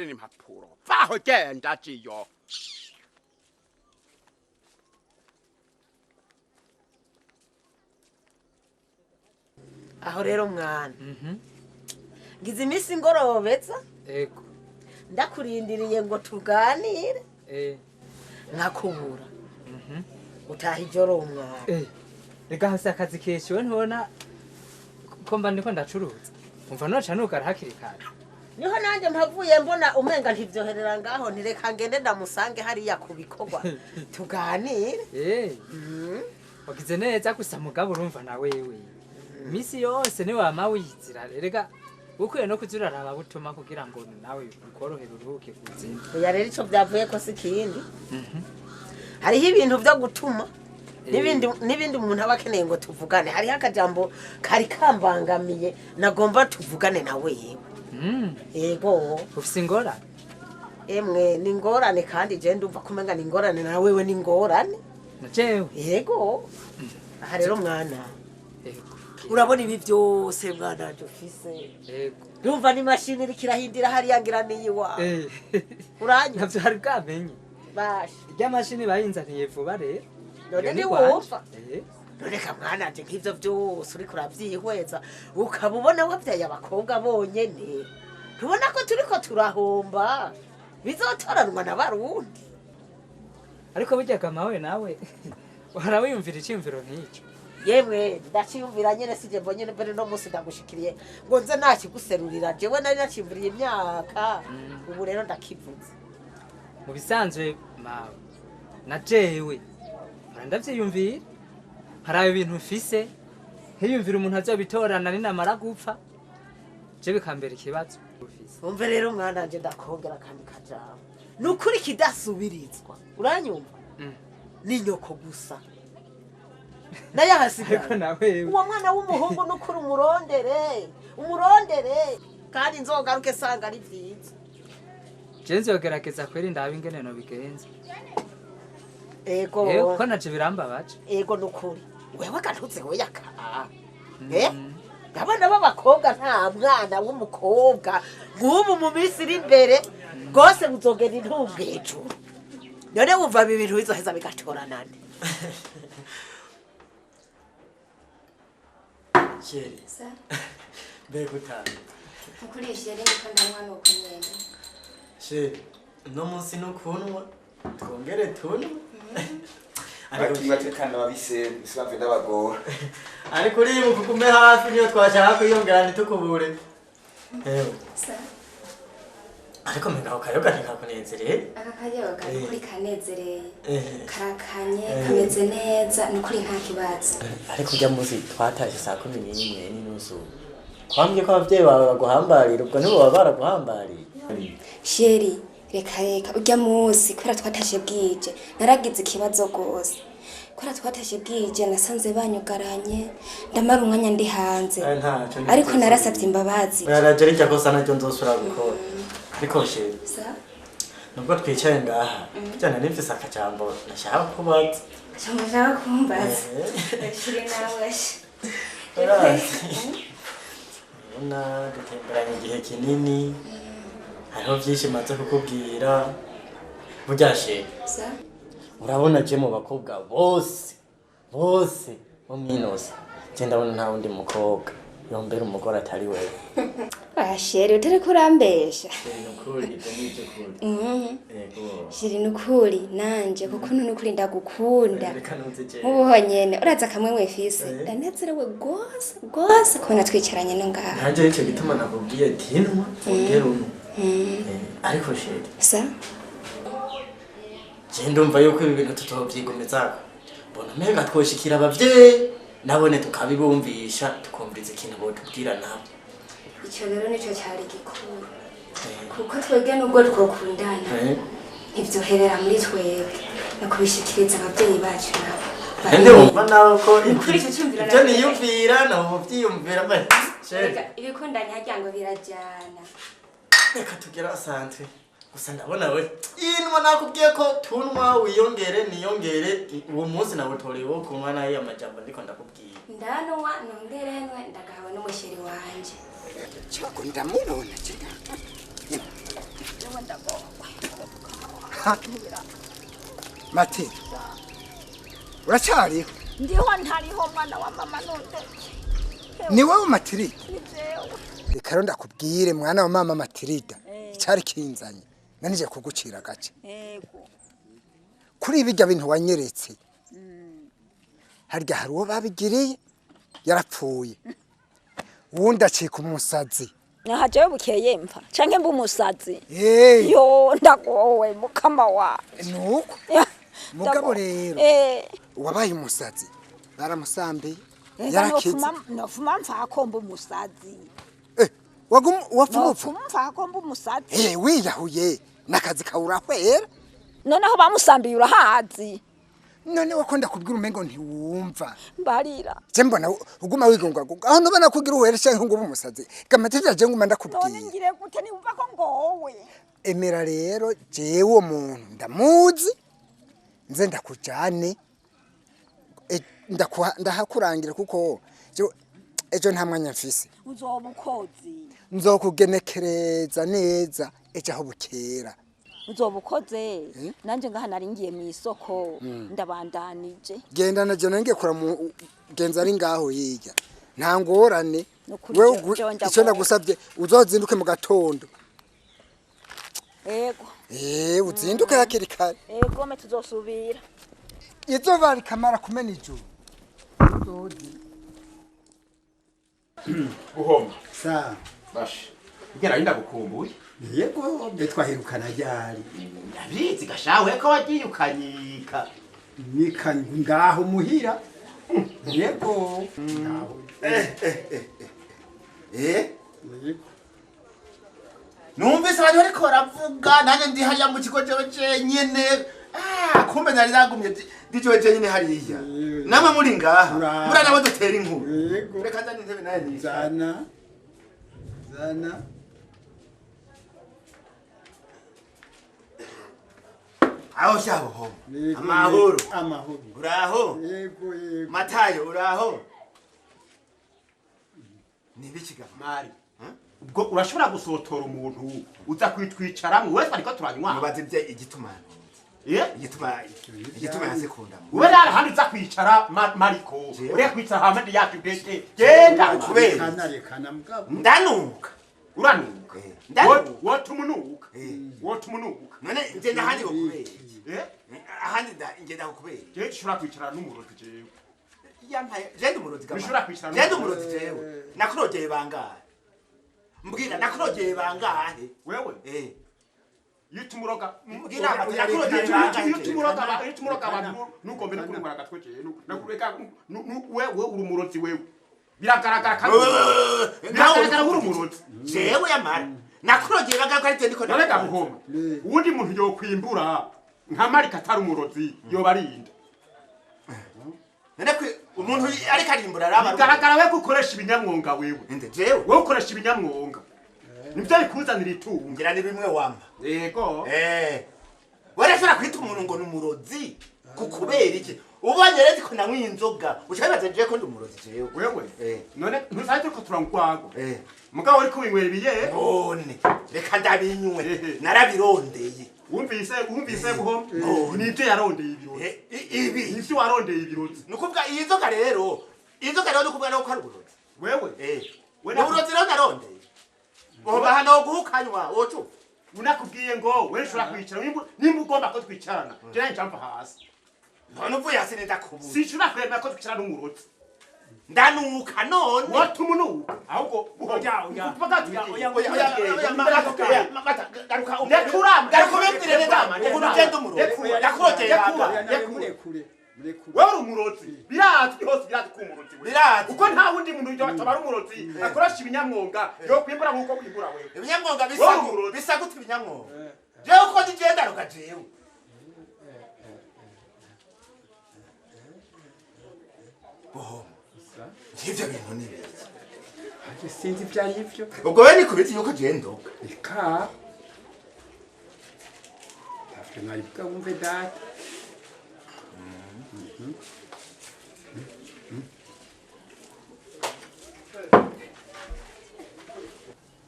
Unzanira impapuro. Vaho genda jiyo. Aho rero mwana. Ngize iminsi ngorobetsa. Ego. Ndakurindiriye ngo tuganire. Nkakubura. Utaha ijoro umwana. Rega hasi akazi keshiwe ntubona ko mba ndiko ndacuruza. Umva noca nugara hakiri kare. Niho nanjye mpavuye mbona umenga ntivyoherera ngaho ntireka ngende ndamusange hariya ku bikorwa tuganire. Wagize neza gusa mugabo urumva na wewe. Imisi yose ni wama wizira rega ukwiye no kuza uraraba butuma kugira ngo nawe bikorohere uruhuke kuzina. Oya rero ico vyavuye ko si ikindi. Hariho ibintu vyo gutuma n'ibindi umuntu aba akeneye ngo tuvugane. Hariho akajambo kari kambangamiye nagomba tuvugane na wewe. Yego. Ufise ingorane? Emwe ni ingorane kandi je ndumva kumenga ni ingorane na wewe ni ingorane. Na jewe? Yego. Aha rero mwana. Yego. Urabona ibi byose mwana wanje ufise. Yego. Ndumva ni mashini iriko irahindira hariya ngira niyiwa. Uranywa? Navyo hari bwamenye. Basha. Irya mashini bayinzaniye vuba rero. None ntiwumva? None ka mwana wanje nk'ivyo vyose uriko uravyihweza ukaba ubona wavyaye abakobwa bonyene. Ntubona ko turiko turahomba? Bizotoranwa na Barundi. Ariko burya kamawe nawe warawiyumvira iciyumviro nk'ico. Yemwe ndaciyumvira nyene sije mbonye mbere no musi ndagushikiriye ngo nze nakiguserurira jewe nari naciyumviriye imyaka ubu rero ndakivuze. Mu bisanzwe mawe na jewe ndavyiyumvira harabe ibintu mfise nkiyumvira umuntu azobitorana ninamara gupfa je bikambera ikibazo. Umve rero mwana wanje ndakongera kandi kajambo nukuri kidasubirizwa uranyumva ni nyoko gusa naye ahasigaye uwo mwana w'umuhungu nukuri umurondere umurondere kandi nzogaruke sanga ari vyiza. Je nzogerageza kweri ndabe ingene no bigenza. Ego ko naje birambabaje. Ego nukuri wewe kantuze hoyaka. Abana b'abakobwa nta mwana w'umukobwa nk'ubu mu minsi iri imbere rwose muzogenda intumbwe hejuru. None wumva ibi bintu bizoheza bigatoranane. Chéri. Mbega utanga. Ukuri chéri niko ndanywa nuko nyene. Chéri, uno munsi nukunwa twongere tunwe. Ariko batekana babise bisanzwe ndabagora. Ariko uribuka ugume hafi niyo twashaka kwiyongera ntitukubure. Ewe. Ariko mpenga ako kayoga ntikakunezereye? Aka kayoga nukuri kanezereye. Karakanye kameze neza nukuri nta kibazo. Ariko urya munsi twatashe saa 11:30. Kwambye ko abavyeyi bawe baguhambarira ubwo nibo baba baraguhambariye. Chéri, reka reka urya munsi kubera twatashe bwije naragize ikibazo gose. Kubera twatashe bwije nasanze banyugaranye ndamara umwanya ndi hanze. Ariko narasavye imbabazi. Oya rirya kosa naryo nzosubira gukora. Ariko chéri, nubwo twicaye ngaha bijyana n'imfise akajambo nashaka kubaza. Akajambo ushaka kumbaza? Chéri nawe. Urabona dutemberanye igihe kinini hariho byinshi maze kukubwira. Burya chéri, urabona je mu bakobwa bose bose bo mw'inosi je ndabona nta wundi mukobwa yombera umugore atari wewe. Chéri utariko urambesha. Chéri nukuri ibyo ni iby'ukuri. Yego. Chéri nukuri nanje kuko nukuri ndagukunda. Nk'ubu honyene uraza kamwe mfise ndanezerewe gose gose kubona twicaranye no ngaha. Nanje nico gituma nakubwiye ati nwa ongera uno. Ariko chéri. Sa? Je ndumva yuko ibi bintu tutovyigomezako. Mbona umenga twoshikira abavyeyi nabone tukabibumvisha tukumviriza ikintu botubwira nabo. Ico rero nico cyari gikuru. Kuko twebwe nubwo twokundana ntivyoherera muri twebwe no kubishikiriza abavyeyi bacu nabo. Nende wumva nawe ko ibyo niyumvira nabo muvyiyumvira mbe. Chéri ibikundanye harya ngo birajana. Reka tugera asante. Gusa ndabona we inwa nakubwiye ko tunwa wiyongere niyongere uwo munsi nabutoreye wo kunywa nayo amajambo ndiko ndakubwiye. Ndanwa nongere nwe ndagahawe n'umusheri wanje. Chako ndamubona chika. Mati uracyariho? Ndiho ntariho mwana wa mama none. Ni wowe Matirida? Reka rero ndakubwire mwana wa mama Matirida, icyari kinzanye nanije kugucira agace. Yego. Kuri ibijya bintu wanyeretse harya hari uwo babigiriye yarapfuye, uwundi acika umusazi. Nahajewe bukeye mfa canke mba umusazi. Yo ndagowe mukama wa. Nuko mugabo rero wabaye umusazi baramusambiye yarakize. Nofuma mfa ko mba umusazi. Wapfumupfa mfa ko mba umusazi. Wiyahuye nakazi kawurahwera. Noneho bamusambiye urahazi. None wakunda kubwira umengo ntiwumva. Mbarira. Je mbona uguma wigunga aho nuba nakugira uhere canke ngo umusazi. Gamatija je nguma ndakubwira. None ngire gute niwumva ko ngowe. Emera rero jewe uwo muntu ndamuzi nze ndakujane ndahakurangira kuko ejo nta mwanya mfise. Uzoba ukozi. Nzokugenekereza neza ejo aho bukera. Uzoba ukoze nanje ngaha naringiye mu isoko ndabandanije. Genda na je nange kura mu genza ari ngaho yiga. Nta ngorane. Wewe icyo ndagusabye uzozinduke mu gatondo. Yego. Uzinduke hakiri kare. Yego me tuzosubira. Izuba rikamara kumena ijuru. Guhoma. Sa. Bash. Ngera yinda gukumbuye. Yego twahirukana ryari. Ndabizi gashawe ko wagiye ukanyika. Nika ngaho muhira. Yego. Ngaho. Yego. Numvise abantu bariko baravuga nanjye ndi hariya mu kigo jewe jenyene. Kumbe nari nagumye ndi jewe jenyene hariya. Namwe muri ngaha. Muri nabo dutera inkuru. Yego. Reka nzane intebe naye ni. Zana. Zana. Aho shaho. Amahoro. Amahoro. Uraho? Yego yego. Matayo uraho? Nibikiga mari. Ubwo urashobora gusotora umuntu uza kwitwicaramwe wese ariko turanywa. Mubaze bye igituma. Igituma yasekunda. Ube rara handi uza kwicara Mariko. Ure kwicara hamwe yacu bete. Genda kubera. Rekana mugabo. Ndanuka. Uranuka. Ndanuka. Wotumunuka. Wotumunuka. None ngenda handi gukubera. Ahandi ngenda gukubera. Je ushobora kwicara n'umurozi jewe. Yampaye genda umurozi gama. Ushobora kwicara. Genda umurozi jewe. Nakurogeye bangahe? Mbwira nakurogeye bangahe? Wewe? Yitumuroga mbwira nakurogeye bangahe? Yitumuroga abantu nugombe no kunwara agatwe jewe. Nakureka wewe uri umurozi wewe. Biragaragara kandi. Biragaragara uri umurozi. Jewe yamara. Nakurogeye bangahe ko ari ndiko nareka guhoma. Uwundi muntu yokwimbura nka Marika atari umurozi yoba arinda. None umuntu ariko arimbura araba. Bigaragara we gukoresha ibinyamwonga wewe. Nde jewe. Wowe ukoresha ibinyamwonga. Nivyo bikuzanira itungo. Ngira ni bimwe wampa. Yego. Warashobora kwita umuntu ngo numurozi kukubera iki? Ubonye rero ko nanywa inzoga, ucabibaza jewe ko ndi umurozi jewe. Wewe? None ntusaje ko turangwago. Mugabo uri kubinywera ibiye? None reka ndabinywe. Narabirondeye. Wumvise guhoma? Nivyo yarondeye ibirozi. Ibi nivyo warondeye ibirozi. Nukuvuga iyi nzoga rero, nukuvuga no ko ari uburozi. Wewe? Uburozi rero narondeye. Boba hano guhukanywa wocu. Unakubwiye ngo wewe ushobora kwicara nimba ugomba ko twicarana. Je nanje mva hasi. None uvuye hasi ndakubuza. Sinshobora kwemera ko twicarana n'umurozi. Ndanuka none. Watumunuka. Ahubwo oya. Wewe uri umurozi. Birazwi hose birazwi ko umurozi wewe. Birazwi. Uko nta wundi muntu yotabara umurozi akoresha ibinyamwonga yo kwimbura nkuko kwimbura wewe. Ibinyamwonga bisa gute ibinyamwonga? Jewe uko ngenda ruka jewe. Boho. Ivyo bintu ni biki? Aje sinzi ibyo ari byo. Ubwo we nikubiti yuko je ndoga. Eka. Tafite mwari bwa wumve data.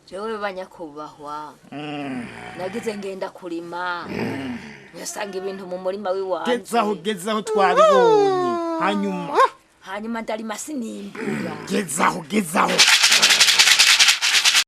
Jewe Banyakubahwa, nagize ngenda kurima, nyasanga ibintu mu murima w'iwanje. Gezaho, gezaho, twabibonye. Hanyuma? Hanyuma ndarima, sinimbura. Gezaho, gezaho.